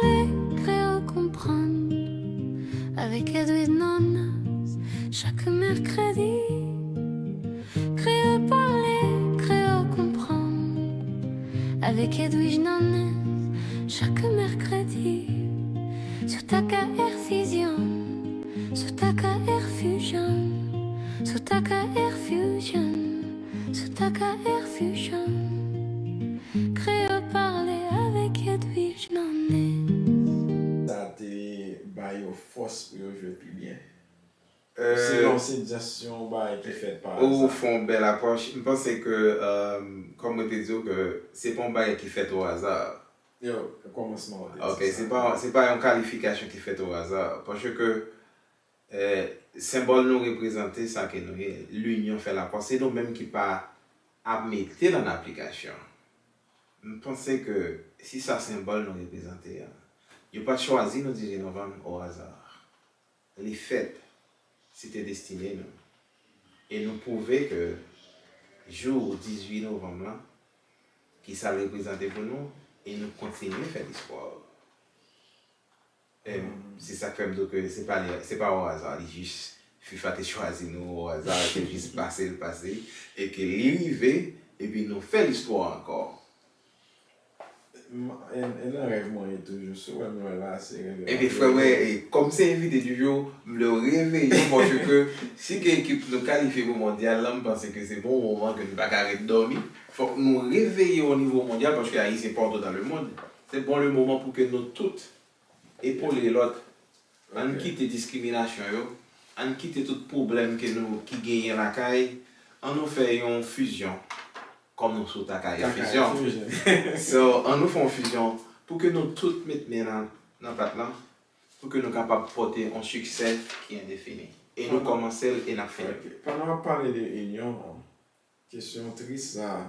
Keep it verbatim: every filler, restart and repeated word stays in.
Kreyòl konprann avèk Edwige Nanès chak mèkredi. Kreyòl pale, kreyòl konprann avèk Edwige Nanès chak mèkredi. Sou T K R Fusion, sou T K R Fusion, sou T K R Fusion, sou T K R Fusion. Kreyòl pale avèk Edwige Nanès. Sa te ba yo fòs pou yo jwe pi byen. Euh, Selon se just yon bagay ki fèt pa Ou aza. Fè yon bèl apwòch. M panse ke euh, kòm mwen te di w ke se pa yon bagay ki fèt o aza. Yo, kòmansman ou te Ok, di se sa. pa se pa yon kalifikasyon ki fèt o aza. Paske euh, senbòl nou reprezante sa ke nou ye. Linyon fè lafòs. Se nou menm ki pa ap mete l an aplikasyon. M panse ke si sa senbòl nou reprezante a, yo pa t chwazi nou dizuit novanm o aza. Li fèt, se te destine nou. E nou pwouve ke jou dizuit novanm lan, ki sa l reprezante pou nou, e nou kontinye fè listwa. E se sa k fè m di w ke se pa, se pa o aza, li jis FIFA te chwazi nou o aza, te jis pase l pase, e ke li rive, epi nou fè listwa ankò. M- E e nan rèv mwen ye toujou, si w wè m lwen la, se reve. Ebyen, frè mwen, e, kòm se envite di jou, m vle w reveye w, paske si ke ekip nou kalifye pou mondyal la, m panse ke se bon moman ke nou pa ka ret dòmi. Fòk nou reveye o nivo mondyal, paske Ayisyen partou dans le monde. Se bon le moman pou ke nou tout epole lòt. Ann kite diskriminasyon yo, ann kite tout pwoblèm ke nou ki genyen lakay, ann nou fè yon fizyon. Kòm nou sou Takaya Fizyon. So, ann nou fè yon fizyon pou ke nou tout met men nan, nan pat lan, pou ke nou kapab pote yon siksè ki endefini. E nou kòmanse l e n ap fini. Ok. Pandan w ap pale de inyon, kesyon tris sa,